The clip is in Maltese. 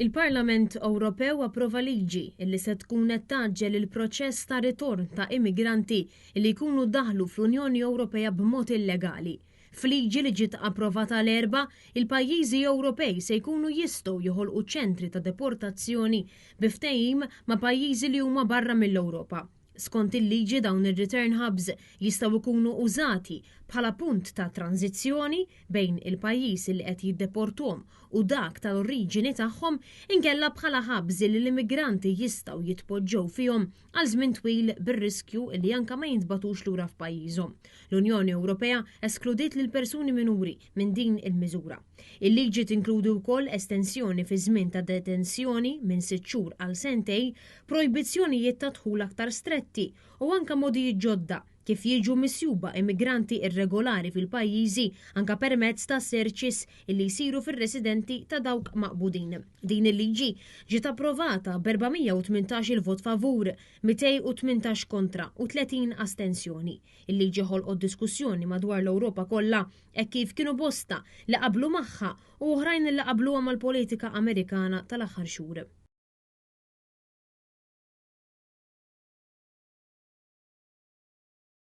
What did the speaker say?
Il-Parlament Ewropew approva liġi li se tkun qed tgħaġġel il-proċess ta' ritorn ta' immigranti li jkunu daħlu fl-Unjoni Ewropea b'mod illegali. F'liġi li ġiet approvata l-Erbgħa, il-pajjiżi Ewropej se jkunu jistgħu joħolqu ċentri ta' deportazzjoni bi ftehim ma' pajjiżi li huma barra mill-Ewropa. Skont il-liġi dawn ir-return hubs jistgħu jkunu użati bħala punt ta' tranżizzjoni bejn il-pajjiż li qed jiddeportuhom u dak tal-oriġini tagħhom inkella bħala hubs li l-immigranti jistgħu jitpoġġew fihom għal żmien twil bir-riskju li anke ma jintbagħtux lura f'pajjiżhom. L-Unjoni Ewropea eskludiet lill-persuni minuri minn din il-miżura. Il-liġi tinkludi wkoll estensjoni fiż-żmien ta' detenzjoni minn sitt xhur għal sentejn, projbizzjonijiet ta' dħul aktar stretti u anke mogħdijiet ġodda kif jiġu misjuba immigranti irregolari fil-pajjiżi anke permezz ta' searches illi jsiru fir-residenti ta' dawk maqbudin. Din il-liġi ġiet approvata b'418 il-vot favur, 218 kontra u 30 astensjoni. Il-liġi ħolqot diskussjoni madwar l-Ewropa kollha hekk kif kienu bosta li qablu magħha u oħrajn li qabluha mal-politika Amerikana tal-aħħar xhur.